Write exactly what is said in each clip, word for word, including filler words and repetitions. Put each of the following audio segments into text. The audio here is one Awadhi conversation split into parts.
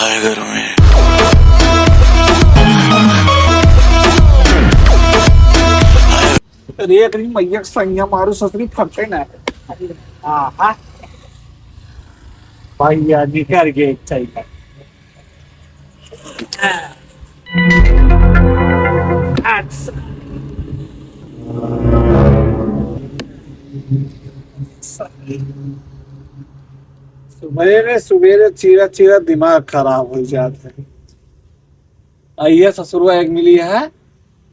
हाय गर्मी। अरे, एकरी मैया के सैया मारू ससुरी फटे ना। हाँ, हाँ। भैया निकर गए एक साइड। अच्छा। सुबेरे सुबेरे चीरा चीरा दिमाग खराब हो जात है। आ ये ससुरवा एक मिली है,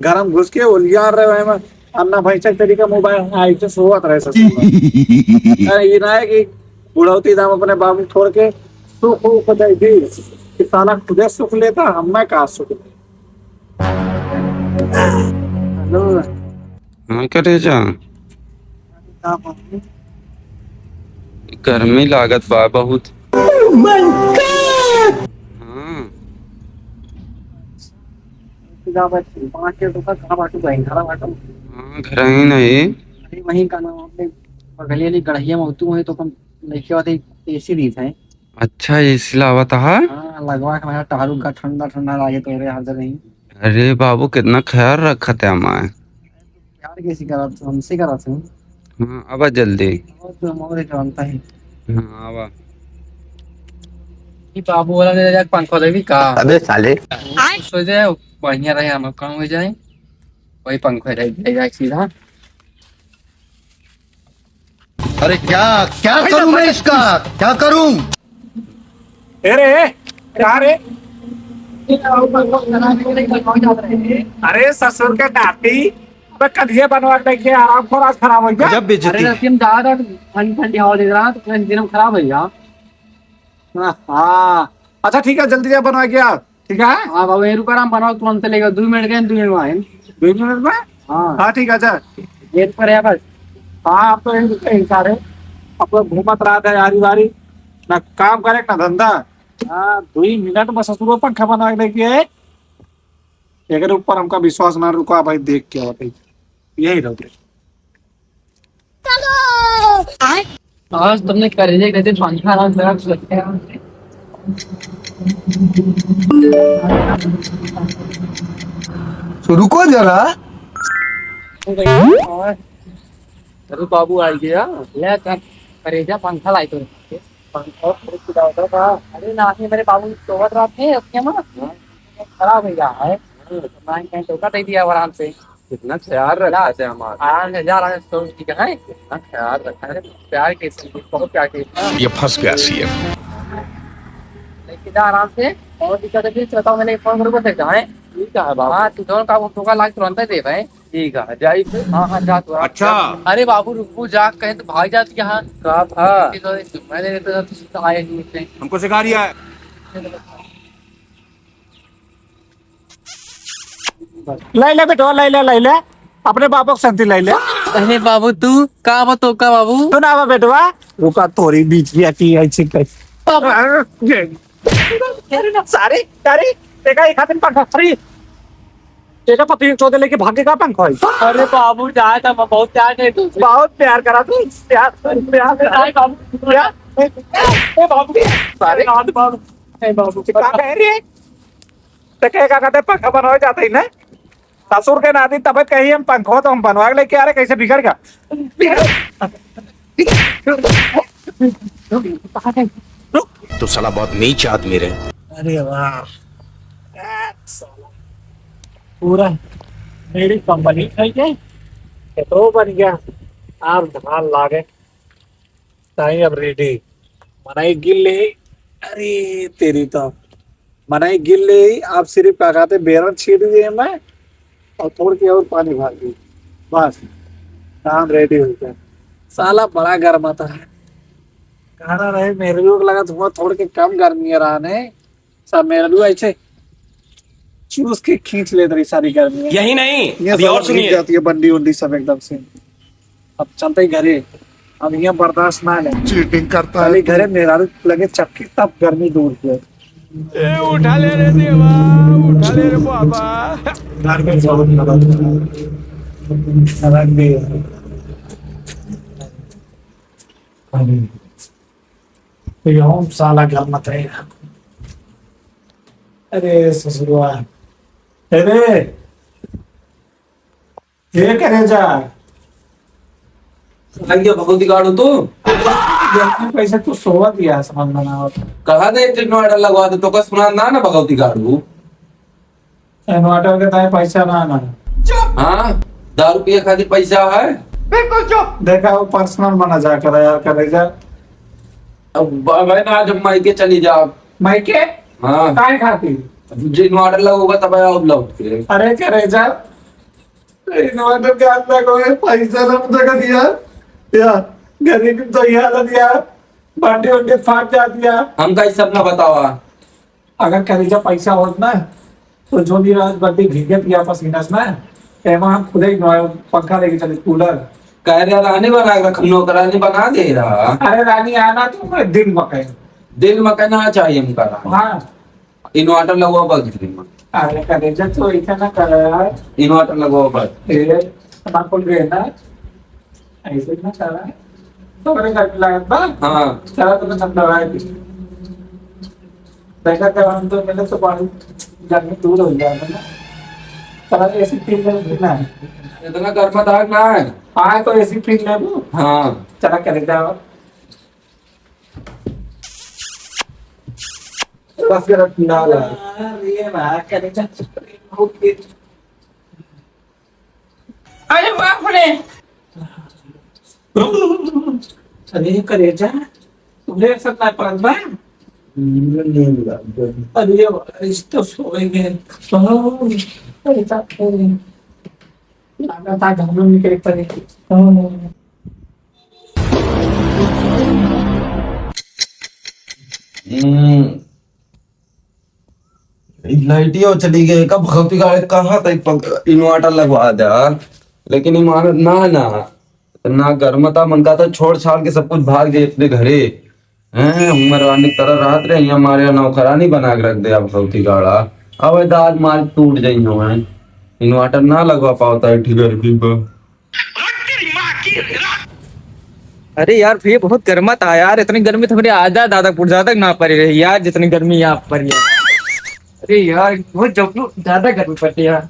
घर में घुस के ओलियार रहे हैं, अन्ना भैंसा के तरीका मोबाइल में आई के सोवत रहे ससुरवा। अरे ये ना है कि बुढ़ौती दाम अपने बाबू छोड़ के सुख उख दे दी, कि साला खुदे सुख लेता, हम मैं का सुख ले। हेलो। हाँ, करेजा। का बाबू? गर्मी लागत बा बहुत। Oh my God! हाँ। का बात है? वहाँ के तो का, कहाँ बाटू बहन? घर बाटू? हाँ, घर ही नहीं। अरे, वहीं का नाम अपने बगलिया वाली गढ़िया में होतू है तो कम लेके आते एसी दी था। अच्छा, एसी लावत हा? हाँ, लगवा के हमारा टहरू का ठंडा ठंडा लागे तो रे हर जगह ही। अरे बाबू, कितना ख्याल रखत है हमार। प्यार कैसे करत, हमसे करत है? हाँ, आवा जल्दी। और तो हमारे जानता है। हाँ, आवा। ई बाबू वाला ले जाके पंखा देवी का? अबे साले। सो जाए, बढ़िया रहे, हम काम हो जाए। वही पंखा रह जाए सीधा। अरे क्या, क्या करूं मैं इसका, क्या करूं? ए रे, का रे? अरे ससुर के नाती, अबे कल ये बनवा के देखिए, आराम खोर आज खराब हो गया। गजब बेइज्जती। अरे रस्सी में ज्यादा ठंडी ठंडी हवा दे रहा, तो पूरे दिन में खराब हो गया। हाँ, हाँ। अच्छा ठीक है, जल्दी जा बनवा के आ। ठीक है? हाँ बाबू, यहीं रुका, हम बनाओ, तुरंत लेके, दो मिनट के, दो मिनट में आए। दो मिनट में? हाँ। हाँ, ठीक है, अच्छा। गेट पर है बस। हाँ, आप तो यहीं रुके हैं सारे। अब तो घूमत रहत है यारी वारी, ना काम करे, ना धंधा। हाँ, दो ही मिनट में ससुरो पंखा बना के लेके आए। एकर ऊपर हमका विश्वास ना, रुका भाई, देख के आओ भाई। यही रहो। आज तुमने करेजे कहते पंखा आराम से रख सकते हैं। तो रुको जरा। अरे बाबू आ गया। ले कर, करेजा पंखा लाई तो। पंखा और फ्रिज की दावत है का? अरे नाही, मेरे बाबू सोवत रहते हैं, उसके में खराब हो गया है। तो मैं कहीं धोखा दे दिया आराम से। कितना ख्याल रखा है हमारा। आराम से जा, आराम से सो, ठीक है? कितना ख्याल रखा है। प्यार के, बहुत प्यार के। ये फंस गया सीएम। लेके जा आराम से, और दिक्कत है फिर बताओ, मैंने फोन करके दे जाए। ठीक है बाबू। हाँ, तू दोनों का वो धोखा लाग तुरंत दे भाई। ठीक है, जाई फिर। हाँ, हाँ, जा तू, हाँ। अच्छा। अरे बाबू, रुको, जा, कहीं तो भाग जाती यहाँ। का था? ये तो, मैं नहीं रहता, तो आए नहीं थे। हमको सिखा रिया है। ले ले बेटवा, ले ले, ले ले। अपने बापक संति ले ले। अरे बाबू, तू का बा, तो का बाबू? तू ना बा बेटवा, रुका, तोरी बीच गया कि ऐसे कर। अरे ना, सारे, सारे, देखा, एक हाथ में पंखा, अरे। तेरा पति चौदह लेके भागे का पंखा है? अरे बाबू, जाए तो मैं बहुत प्यार करता हूँ। बहुत प्यार करा तू, प्यार, प्यार, अरे बाबू, प्यार। ए बाबू, सारे। अरे बाबू, ए बाबू। का कह रही है? तो कहे का कहते पंखा बनवाए जाते ही ना? ससुर के नाती तबीयत कही हम पंखो तो हम बनवा के लेके आ रहे, कैसे बिगड़ गया? तो साला बहुत नीच आदमी रहे। अरे वाह, पूरा मेरी कंपनी खाई के खेतो बन गया। आप धान लागे ताई अब रेडी। मनई गिल ले। अरे तेरी तो मनई गिल ले। आप सिर्फ का कहते बेरन छीट दिए मैं और थोड़ के और पानी भर दी, बस काम रेडी हो गया। साला बड़ा गर्म आता है। कहना रहे मेरे लोग लगा थोड़ा थोड़ के कम गर्मी है रहने। सब मेरे लोग ऐसे चूस के खींच लेत रही सारी गर्मी। यही नहीं, ये अभी सब और सुनिए। जाती है बंडी उंडी सब एकदम से। अब चलते ही घरे, अब यहाँ बर्दाश्त ना ले। चीटिंग करता है खाली तू। घरे मेहरारू लगे चपके, तब गर्मी दूर हुए। ए, उठा ले रे देवा, उठा ले रे बाबा। घर में बहुत मदद रख दे। तो यहूँ साला घर मत रहेगा। अरे ससुरवा, अरे, हे करेजा। लग गया भगवती गाड़ू तू। इतना पैसा तू सोवा दिया, समझ में ना आवत। कहा दे, इतना order लगवा दे, तो का सुना ना, ना भगवती गाड़ू। Inverter के ताई पैसा ना, ना। हाँ, दारू पिए खातिर पैसा है। बिल्कुल चुप। देखा, वो personal मना जा कर यार, करेजा। अब ब-, भाई ना, आज हम मायके चली जाओ। मायके? हाँ। काहे खातिर? जे inverter लगोगा तब आओ लौट के। अरे करेजा, inverter के अंदर कोई पैसा ना जगह दिया। या, गरीब तो ये हालत यार, बाटी उनके फाट जाती है। हमका ई सब ना बतावा। अगर करेजा पैसा होत ना, तो जो भी रात बड्डी भीगत या पसीना से ना, एमा हम खुदे ही नया पंखा लेके चले, cooler। कह रहा रानी बना के रख, नौकरानी बना दे रहा। अरे रानी आना तो पूरे दिल मकई। दिल मकई ना चाहिए हमका रानी। हाँ। Inverter लगवा बस दिल में। अरे करेजा तो ऐसा ना कर यार। Inverter लगवा बस। ए, ना खुल गए ना। ऐसे ना करा। तोरे का लागत बा? हाँ। चला तो सब दवाई दी। देखा जब हम तो मिले तो बड़ी गर्मी दूर हो जाए ना। चला AC feel ले ना। इतना गर्मा दाग ना है। हाँ, तो AC feel ले वो। हाँ। चला करे जाओ। बस कर ना ला। अरे वाह, करे जा। अरे बाप रे। अरे करेजा, तुमरे सब ना पड़त बा? नींद लग गई। अरे, इस तो सोए गए। ओह, अरे, बाप रे। लागत है, घर में निकल पड़े। ओह। हम्म। ई लाइटियो चली गई, कब भगवती गाड़े कहाँ तक पक-, inverter लगवा दे यार, लेकिन इमारत ना है ना, इतना गर्म था, मन का था छोड़ छाड़ के सब कुछ भाग जाए अपने घरे। हैं, उमर वाली तरह रात रहे, यहाँ हमारे यहाँ नौकरानी बना के रख दे अब भगवती गाड़ा। अब दाद मार टूट जाई हो, हैं, inverter ना लगवा पावता है, ठीक है, ठीक बा। अरे यार भैया, बहुत गर्मा था यार, इतनी गर्मी तो हमारे आधा दादा पुरजा तक ना पड़ी रही यार, जितनी गर्मी यहाँ पड़ी है। अरे यार, बहुत जब-, ज्यादा गर्मी पड़ती है यार।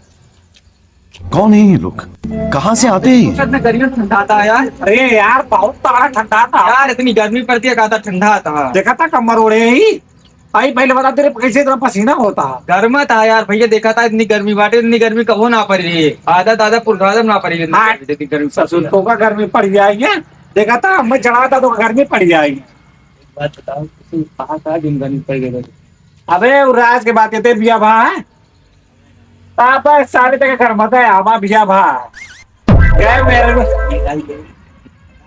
कौन है ये लोग? कहाँ से आते हैं ये? इतना गर्मी में ठंडा था यार। अरे यार, बहुत तगड़ा ठंडा था यार, इतनी गर्मी पड़ती है, कहा था ठंडा था। देखा था कमर ओढ़े ही। आई पहले बता तेरे कैसे इतना पसीना होता है? गर्मा था यार भैया, देखा था इतनी गर्मी बाटे, इतनी गर्मी कबो ना पड़ी रही है। आधा, आधा पुरखादम ना पड़ी रही है, हाँ। इतनी गर्मी पड़ती है। ससुर तो का गर्मी पड़ जाएगी। देखा था मैं चढ़ा था तो गर्मी पड़ जाएगी। बात बताओ, तुम कहाँ, कहाँ दिन गर्मी पड़ गई? अबे वो राज के बात कहते बिया भा है। तापा सारे तक घर मत है, आमा बिया भा। गए मेरे को।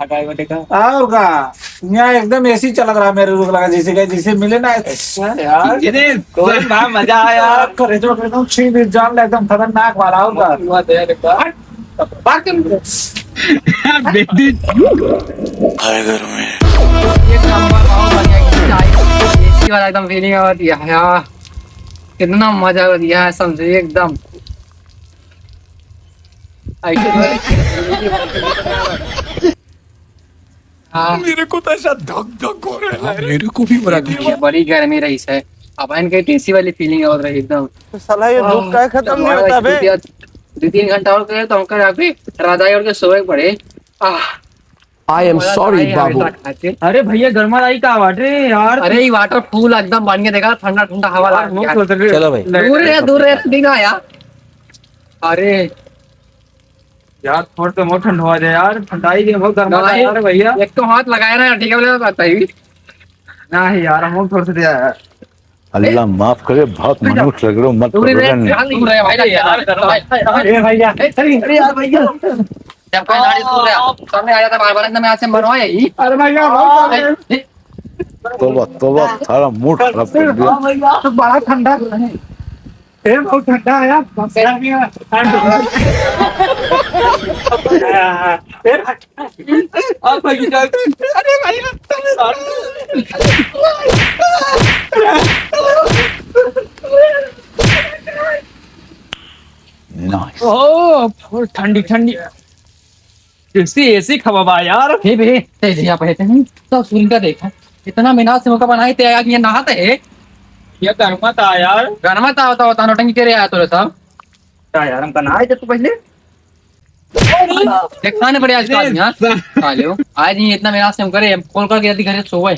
हटाए बटे का? और का? यहाँ एकदम AC चलत रहा मेरे को लगा, जैसे गए, जैसे मिले ना। अच्छा यार। ये देख, कौन भा मजा आया। करे जो एकदम छीन जान ले, एकदम खतरनाक वाला, और का? हुआ दे यार, एक बार। बात कर। बेटी। हाय घर में। एक नंबर, बहुत बढ़िया। AC वाला एकदम feeling आवत है यार। कितना मजा आ गया है, समझे एकदम। ऐसे तो हाँ। मेरे को तो ऐसा धक धक हो रहा है। हाँ, मेरे को भी हो रहा है। ये बड़ी गर्मी रही है। अब इनके AC वाली feeling और रही एकदम। तो साला ये दुख काहे खत्म नहीं होता बे? दो, दो तीन घंटा और करे तो हमका यहाँ पे रजाई ओढ़ के सोए के पड़े। आह। I am sorry, बाबू। अरे भैया, गर्मा लाई का बाटे यार? अरे, ये water pool एकदम बढ़िया, देखा, ठंडा ठंडा हवा यार, लाग मुंह गया। खोल दे। चलो भाई। दूर रहे, दूर रहे, ठीक है यार। अरे यार, थोड़ा सा और ठंड हो जाए यार, ठंडाई के बहुत गर्मा नहीं, यार भैया। एक तो हाथ लगाया ना, ठीक है, बोले, बताइए। नहीं यार, हम थोड़ा सा दिया यार। अल्लाह माफ करे, बहुत मनुष्य लग रहे हो, मत दूर पकड़ो रहे, नहीं। दूर रहे भाई, यार, भाई, भाई, ए भैया, ए, अरे, अरे यार भैया, जब कोई गाड़ी दूर रहे, सामने आ जाता बार बार, एकदम यहाँ से मरवाए ही। अरे भैया, भाई, ए, ए, तोबा, तोबा, सारा mood खराब कर दिया। हाँ भैया, तो बड़ा ठंडा है। ए, बहुत ठंडा है यार, बस यार, ये ठंड। ए, भाई। आप भाई जान, अरे भाई, आप Nice। ओह, फुल ठंडी ठंडी। AC, AC खवा बा यार। हे बे, तेज यहाँ पे है, तो सूर्य का देखा। इतना मेहनत से मौका बनाए, ते आग ये नहाते है। ये घर मत आ यार। घर मत आओ, तो नौटंकी करे आया तोरे सब। क्या यार, हमका ना आए जब तू पहले। देखा नहीं पड़े आजकल यहाँ। साले हो। आज नहीं इतना मेरा से हम करे, हम कॉल करके जल्दी घर से सोवे।